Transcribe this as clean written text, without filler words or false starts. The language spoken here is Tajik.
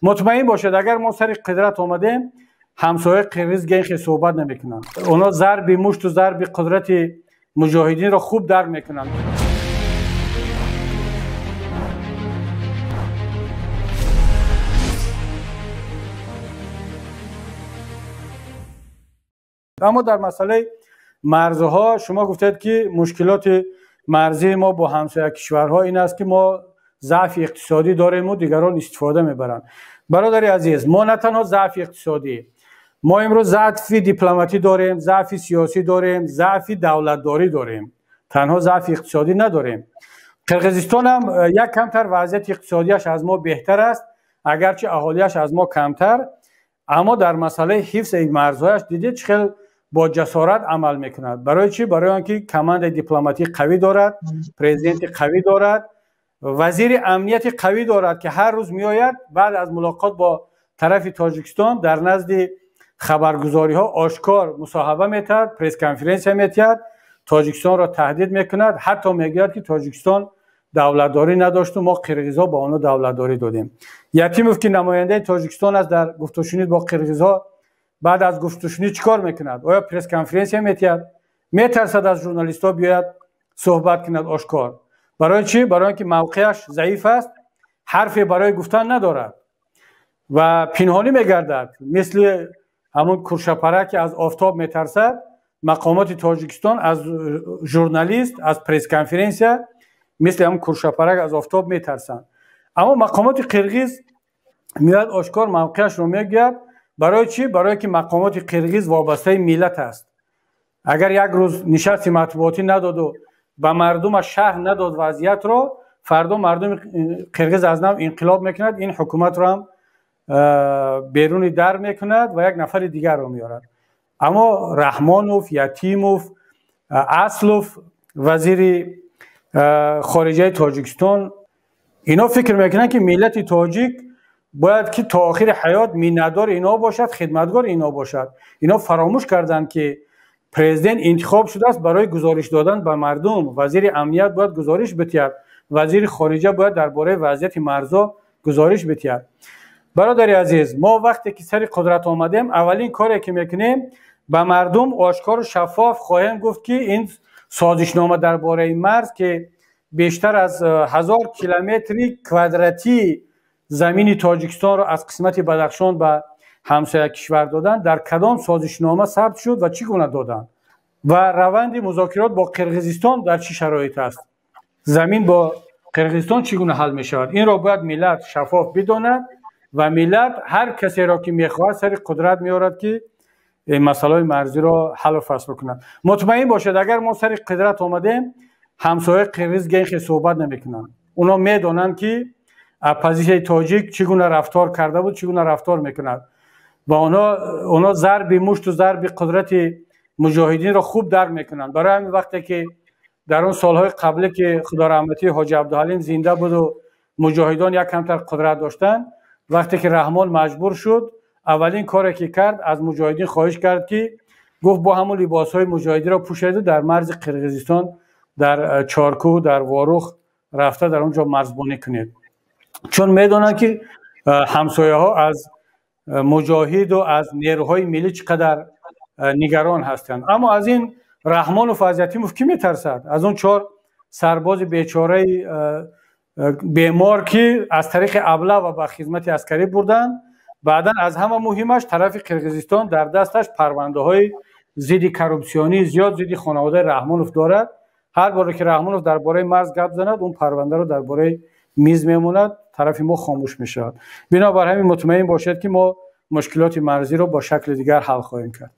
Мутмаин бошед, агар мо сари қудрат омадем, ҳамсояи қирғиз генхе суҳбат намекунанд. Онҳо зарби мушту зарби қудрати муҷоҳидинро хуб дарк мекунанд. Аммо дар масъалаи марзҳо шумо гуфтед, ки мушкилоти марзии мо бо ҳамсоя кишварҳо ин аст, ки мо заъфи иқтисодӣ дорему дигарон истифода мебаранд. Бародари азиз, мо на танҳо заъфи иқтисодӣ, мо имрӯз заъфи дипломатӣ дорем, заъфи сиёсӣ дорем, заъфи давлатдорӣ дорем. Танҳо заъфи иқтисодӣ надорем. Қирғизистон ҳам як камтар вазъияти иқтисодиаш аз мо беҳтар аст, агарчи аҳолиаш аз мо камтар, аммо дар масъалаи ҳифзи марзҳояш дидед чӣ хел бо ҷасорат амал мекунад. Барои чӣ? Барои он ки командаи дипломатӣ қавӣ дорад, президенти қавӣ дорад, вазири амнияти қавӣ дорад, ки ҳар рӯз меояд баъд аз мулоқот бо тарафи Тоҷикистон дар назди хабаргузориҳо ошкор мусоҳиба метиҳад, пресс-конференсия метиҳад, Тоҷикистонро таҳдид мекунад, ҳатто мегӯяд, ки Тоҷикистон давлатдорӣ надошту мо қирғизҳо ба онҳо давлатдорӣ додем. Ятимов, ки намояндаи Тоҷикистон аст дар гуфтушунид бо қирғизҳо, баъд аз гуфтушунид чӣ кор мекунад? Оё пресс-конференсия метиҳад? Метарсад аз журналистҳо биёяд суҳбат кунад ошкор. Барои чӣ? Барои он ки мавқеаш заиф аст, ҳарфе барои гуфтан надорад ва пинҳонӣ мегардад. Мисли ҳамун куршапара, ки аз офтоб метарсад, мақомоти Тоҷикистон аз журналист, аз пресс-конференсия мисли ҳамун куршапарак аз офтоб метарсанд. Аммо мақомоти қирғиз меояд ошкор мавқеашро мегӯяд. Барои чӣ? Барое ки мақомоти қирғиз вобастаи миллат аст. Агар як рӯз нишасти матбуотӣ надоду ба мардумаш шарҳ надод вазъиятро, фардо мардуми қирғиз аз нав инқилоб мекунад, ин ҳукуматро ҳам беруни дар мекунад ва як нафари дигарро меорад. Аммо Раҳмонов, Ятимов, Аслов, вазири хориҷаи Тоҷикистон, ино фикр мекунанд, ки миллати тоҷик бояд ки то охири ҳаёт миннатдори ино бошад, хидматгори ино бошад. Ино фаромӯш карданд, ки президент интихоб шудааст барои гузориш додан ба мардум, вазири амният бояд гузориш битиҳад, вазири хориҷа бояд дар бораи вазъияти марзҳо гузориш битиҳад. Бародари азиз, мо вақте ки сари қудрат омадем, аввалин коре ки мекунем, ба мардум ошкору шаффоф хоҳем гуфт, ки ин созишнома дар бораи марз, ки бештар аз 1000 километри квадратии замини Тоҷикистонро аз қисмати Бадахшон ба ҳамсоя кишвар доданд, дар кадом созишнома сабт шуд ва чӣ гуна доданд ва раванди музокирот бо Қирғизистон дар чӣ шароит аст, замин бо Қирғизистон чӣ гуна ҳал мешавад. Инро бояд миллат шаффоф бидонад ва миллат ҳар касеро ки мехоҳад сари қудрат меорад, ки масъалаҳои марзиро ҳаллу фасл кунад. Мутмаин бошед, агар мо сари қудрат омадем, ҳамсояи қирғиз генхе суҳбат намекунанд. Онҳо медонанд, ки оппозитсияи тоҷик чӣ гуна рафтор карда буд, чӣ гуна рафтор мекунад ва онҳо зарби мушту зарби қудрати муҷоҳидинро хуб дарк мекунанд. Барои ҳамин вақте ки дар он солҳои қаблӣ, ки худораҳматии ҳоҷи Абдуҳалим зинда буду муҷоҳидон як камтар қудрат доштанд, вақте ки Раҳмон маҷбур шуд, аввалин коре ки кард, аз муҷоҳидин хоҳиш кард, ки гуфт бо ҳамон либосҳои муҷоҳидиро пӯшеду дар марзи Қирғизистон, дар Чоркӯ, дар Ворух рафта дар он ҷо марзбонӣ кунед, чун медонанд, ки ҳамсояҳо аз муҷоҳиду аз нерӯҳои миллӣ чӣ қадар нигарон ҳастанд. Аммо аз ин Раҳмонов, аз Ятимов кӣ метарсад? Аз он чор сарбози бечораи бемор, ки аз тариқи аблава ба хизмати аскарӣ бурданд. Баъдан аз ҳама муҳимаш, тарафи Қирғизистон дар дасташ парвандаҳои зидди коррупсионӣ зиёд зидди хонаводаи Раҳмонов дорад. Ҳар боре ки Раҳмонов дар бораи марз гап занад, он парвандаро дар бораи миз мемонад, тарафи мо хомӯш мешавад. Бинобар ҳамин мутмаин бошед, ки мо мушкилоти марзиро бо шакли дигар ҳал хоҳем кард.